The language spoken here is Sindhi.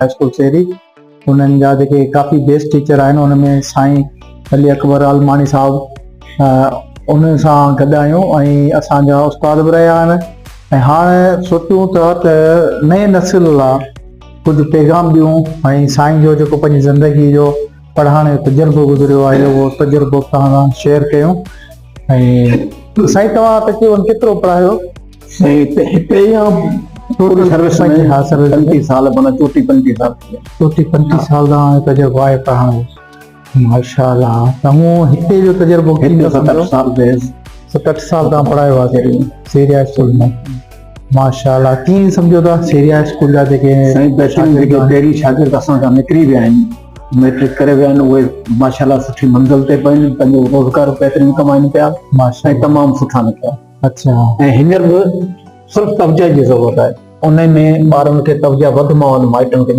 اسڪول سيري انهن جا جيڪي ڪافي بيسٽ ٽيچر آهن ان ۾ سائين علي اڪبر عالماڻي صاحب ان سان گڏ آهيون ۽ اسان جا استاد به رهيا آهن ۽ هاڻ سوچون ٿا ته نئين نسل لاء ڪجهه پيغام ڏيون ۽ سائين جو جيڪو پنهنجي زندگي جو پڙهائڻ جو تجربو گذريو آهي اهو تجربو توهان سان شيئر ڪيون ۽ سائين توهان تقريبن ڪيترو پڙهايو؟ سائين هتي يا ٽوٽل سروس ۾ ها سروس 35 سال معنيٰ 34 35 سال ٿي ويا. 34 35 سال توهان جو تجربو آهي پڙهائڻ جو ماشاء الله ته هون هتي جو تجربو هتي 7 8 سال ٿيس. 7 8 سال توهان پڙهايو آهي سيريا اسڪول ۾ ماشاء الله ڪيئن سمجهو ٿا سيريا اسڪول جا جيڪي سائين بهترين جيڪي پهرين شاگرد اسان کان نڪري ويا آهن ميٽرڪ ڪري ويا آهن اهي ماشاء الله سٺي منزل تي پهن پنهنجو روزگار بهترين ڪمائن پيا ماشاء ۽ تمام سٺا نڪتا اچھا ۽ هينئر به صرف توجه جي ضرورت آهي ان ۾ ٻارن کي توجه وڌ مان وڌ مائٽن کي ڏيڻ.